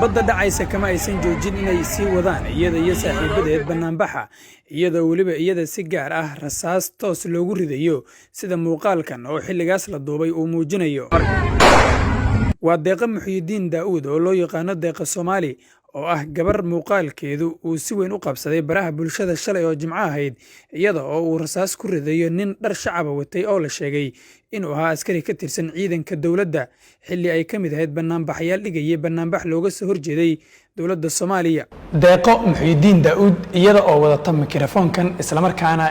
Xabadda dhacaysa kama aysan joojin inay sii wadaan iyada iyo saaxiibadeed bannaanbaxa, iyadoo weliba iyada si gaar ah rasaas toos loogu ridayo, sida muuqaalkan oo xilligaas la duubay uu muujinayo. Waa Deeqa Muxyidiin Daa'uud oo loo yaqaano Deeqa Soomaali, oo ah gabar muuqaalkeedu uu si weyn u qabsaday baraha bulshada shalay oo Jimco ahayd, iyada oo uu rasaas ku ridayo nin dhar shacaba watay oo la sheegay inuu ahaa askari ka tirsan ciidanka dowladda, xilli ay ka mid ahayd bannaanbaxayaal dhigayay bannaanbax looga soo horjeeday dowladda Soomaaliya. Deeqo Muxyidiin Daa'uud iyada oo wadata mikrofoonkan, islamarkaana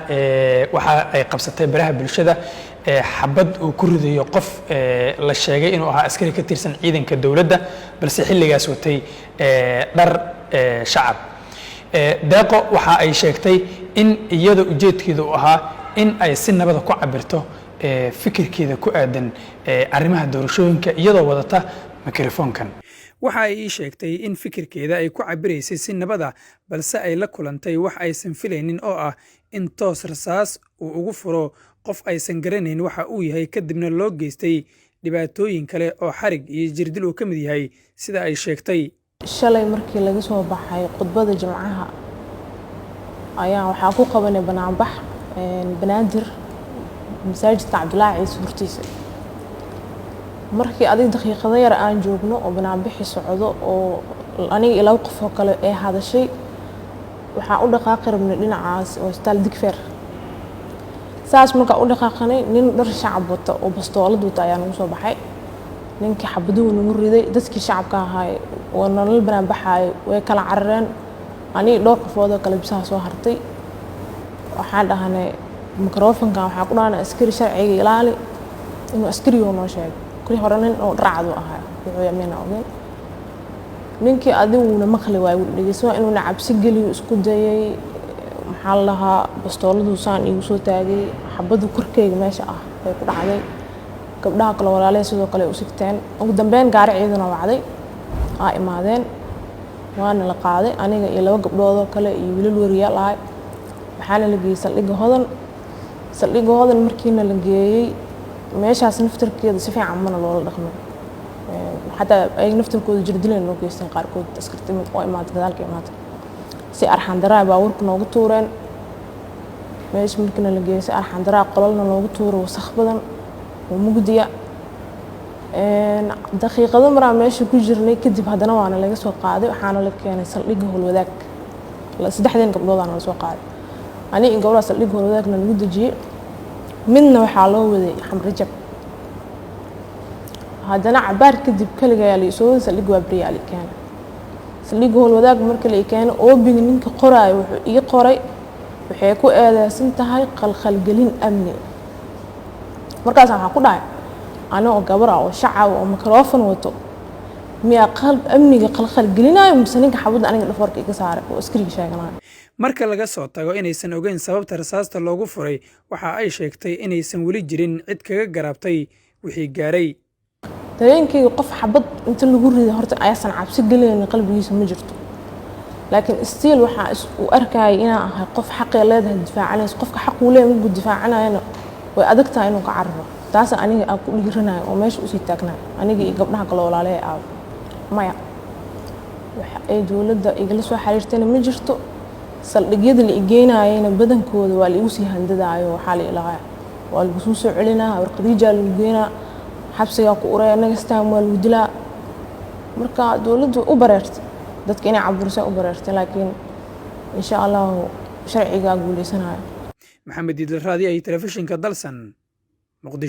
waxa ay qabsatay baraha bulshada xabad uu ku ridayo qof la sheegay inuu ahaa askari ka tirsan ciidanka dowladda, balse xilligaas watay dhar shacab. Deeqo waxa ay sheegtay in iyada ujeedkeeda uu ahaa in ay si nabada ku cabirto fikirkeeda ku aadan arrimaha doorashooyinka, iyadoo wadata mikrofoonkan. Waxa ay ii sheegtay in fikirkeeda ay ku cabiraysay si nabada, balse ay la kulantay wax aysan filaynin oo ah in toos rasaas uu ugu furo qof aysan garanayn waxa uu yahay, kadibna loo geystay dhibaatooyin kale oo xarig iyo jirdil uu ka mid yahay, sida ay sheegtay. Shalay markii laga soo baxay khudbada Jimcaha ayaa waxaa ku qabanay banaanbax Banaadir, masaajidka Cabdulaahi Ciise hortiisa. Markii adig daqiiqado yar aan joogno oo banaanbixi socdo oo aniga iyo laba qof oo kale ee hadashay, waxaan u dhaqaaqi rabnay dhinacaas oo isbitaal Digfeer. Saas markaa u dhaqaaqanay, nin dhar shacab wata oo bastoolad wata ayaa nagu soo baxay. Ninkii xabaduhu nagu riday. Dadkii shacabka ahaay oo nolol banaanbaxaay way kala carareen. Aniga dhowr qofood oo kale bisaha soo hartay. Waxaan dhahnay mikrofonkan, waxaa ku dhahnay, "Askari, sharciga ilaali." Inuu askarigoo noo sheegay kuli hore nin oo dharcadu ahaa wuxuu yamina ogeyn. Ninkii adiguna maqli waay, wuu dhegeysan inuuna cabsi geliyo isku dayay. Maxaa la dhahaa, bastooladuu saan iigu soo taagay, xabadu korkeyga meesha ah bay ku dhacday. Gabdhaha kale walaaley sidoo kale u sigteen. Ugu dambeyn gaari ciidana wacday, aa imaadeen, waana la qaaday aniga iyo laba gabdhoodoo kale iyo wiilal wariyaal ahay. Waxaana la geeyey saldhigga Hodan. Saldhigga Hodan markiina la geeyey, meeshaas naftarkeeda si fiican mana loola dhaqmin. Xataa ay naftarkooda jirdileen noo geysteen qaarkood. Askarta oo imaatay gadaalka imaatay, si arxan daraa baabuurka noogu tuureen. Meesha markiina la geeyey, si arxan daraa qolalna noogu tuuray, wasakh badan oo mugdiya. Daqiiqado maraa meesha ku jirnay kadib, haddana waana laga soo qaaday, waxaana la keenay saldhigga Howlwadaag. Saddexdeen gabdhoodaana la soo qaaday, ani iyo gabdhaha. Saldhigga Howlwadaagna lagu dejiyey, midna waxaa loo waday Xamrajab. Haddana cabaar kadib kaligayaa la isoo waday, saldhigga Waaberiyaa la keenay. Saldhigga Howlwadaag marka la keenay, oobiga ninka qoraayo wuxuu ii qoray, "Waxay ku eedeysan tahay qalqalgelin amni." Markaas waxaan ku dhahay, anigoo gabar ah oo shacab oo microphone wato, miyaa qalb amniga qalqalgelinayo, mise ninka xabadda aniga dhafoorka iga saaray oo askariga sheeganayo? Marka laga soo tago inaysan ogeyn sababta rasaasta loogu furay, waxa ay sheegtay inaysan weli jirin cid kaga garaabtay wixii gaaray. Dareenkayga, qof xabad inta lagu riday horta ayaasan cabsi gelaynin qalbigiisa ma jirto, laakiin still waxaa u arkayay inaan ahay qof xaqee leedahay difaacanayso. Qofka xaquu leeyahay markuu difaacanayana way adag tahay inuu ka cararo. Taasa aniga aan ku dhiiranayo oo meesha usii taagnayo, aniga iyo gabdhaha kale walaalaya aabo. Maya, waxa ay dowladda igala soo xiriirtayna ma jirto. Saldhigyada la igeynayana badankooda waa la igu sii handadaayo. Waxaa la ilahaa, "Waa lagu soo celinaa, warqadiijaa lagu geynaa, xabsigaa ku uraya, next time waa lagu dilaa." Marka dowladdu u bareertay dadka inay caburisay, u bareertay, laakiin insha Allahu sharcigaa guuleysanayo. Maxamed Iidle, raadi ay telefishinka Dalsan, Muqdisho.